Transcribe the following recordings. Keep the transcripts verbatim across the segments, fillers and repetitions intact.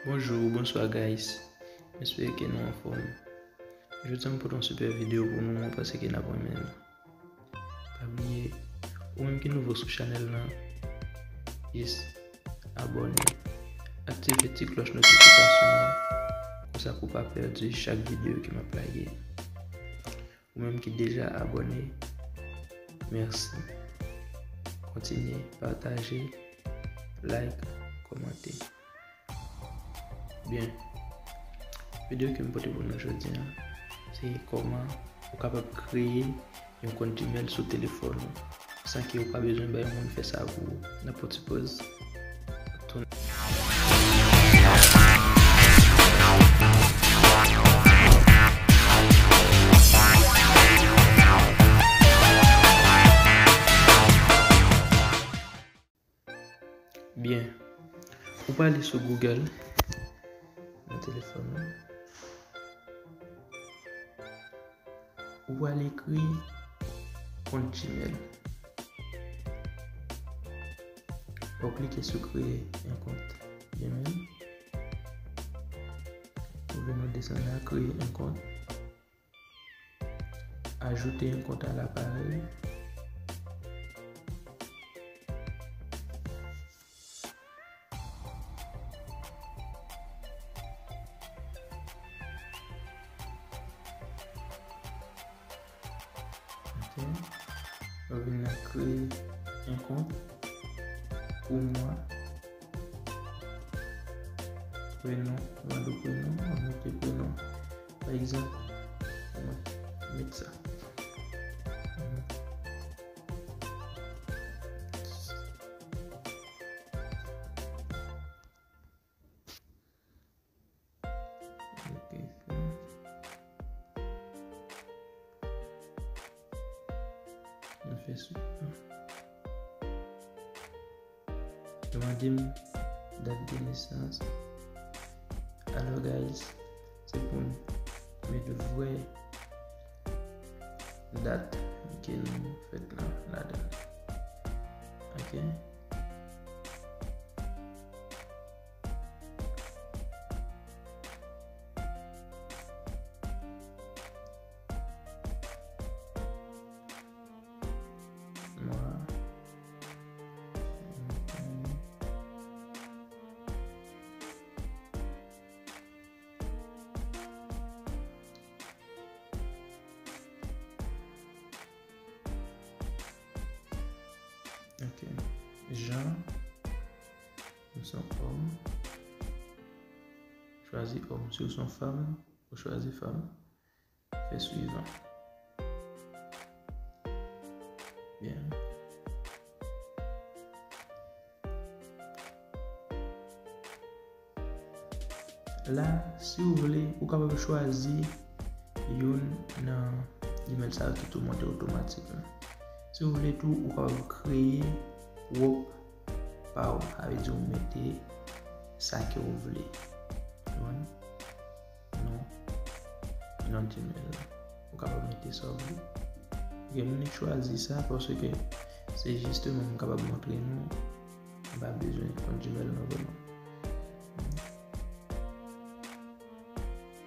Bonjou, bonswa guys. M espere ke nou anfòm. Jodi a m pote yon sipè videyo pou nou, mwen panse ke n ap renmen l. Pa bliye, ou menm ki nouvo sou chanèl lan, jis abòne, aktive ti klòch notifikasyon an, konsa pou w pa pèdi chak videyo ke m ap lage. Ou menm ki deja abòne, mèsi. Kontinye pataje, like, kòmante. Byen, videyo ke m pote pou nou jodi a, se kòman ou kapab kreye yon kont Gmail sou telefòn ou, san ke ou pa bezwen bay moun fè sa pou ou. N ap pran ti poz. Tounen. Byen. Ou prale sou Google nan telefòn ou. Ou prale ekri kont Gmail. Ou klike sou kreye yon kont Gmail. Ou vin ou desann la, kreye yon kont. Ajouter un compte à l'appareil. Ok. Ou vin la kreye yon kont pou mwen. Prenon, mande prenon, mwen mete prenon. Pa egzanp, mwen met sa. Ok, fini. Mwen fè sou. Yo mande m dat de nesans. Alò, guys, se pou n met vrè dat ke nou fèt la, ladan. Ok? Mwa. Ok. Jan. M se yon òm. Chwazi òm. Si w se yon fanm, ou chwazi fanm. Fè swivan. Byen. La, si w vle, ou kapab chwazi youn nan Gmail sa yo ki tou monte otomatikman. Si w vle tou, ou kapab kreye pwòp pa w. Sa vle di ou mete sa ke w vle. Konprann? Non. Non Gmail la. Ou kapab mete sa w vle. Gen moun ki chwazi sa paske se jisteman m kapab montre nou. M pa bezwen kont Gmail nan vrèman.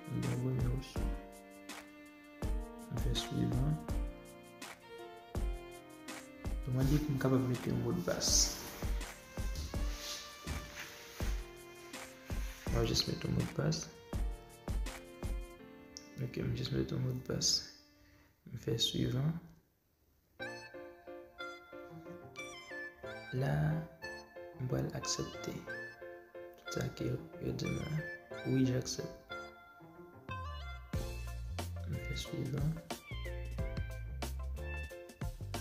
M gen yon premye opsyon. M fè swivan. Yo mande pou m kapab mete yon modpas. Mwen jis mete yon modpas. Ok, m jis mete yon modpas. M fè swivan. La, m pral aksepte tout sa ke yo di m la. Wi, j'accepte. M fè swivan.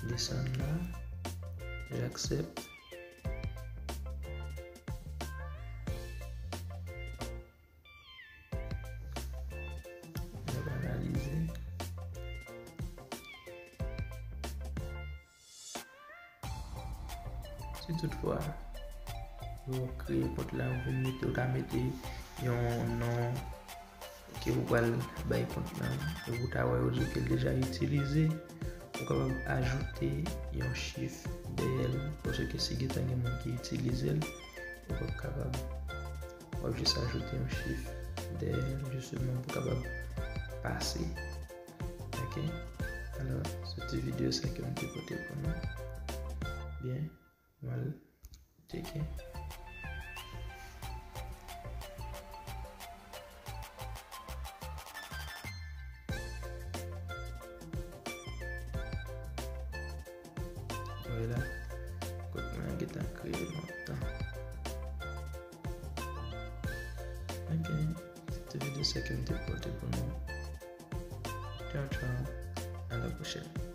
Desann la. J'accepte. N ap analize. Si toutfwa ou kreye kont la, ou vin mete, ou ta mete yon non ke ou pral bay kont lan, epi ou ta wè yo di ke l deja itilize, ou kapab ajoute yon chif dèyè l, paske si gentan gen moun ki itilize l, ou p ap kapab w ap jis ajoute yon chif dèyè l, jisteman pou w kapab pase. Ok? Alò, se ti videyo sa ke m te pote pou nou. Byen, m al tcheke. Vwala. Kot mwen gentan kreye lontan. Ok. Se te videyo sa ke m te pote pou nou. Tchao, tchao. À la prochaine.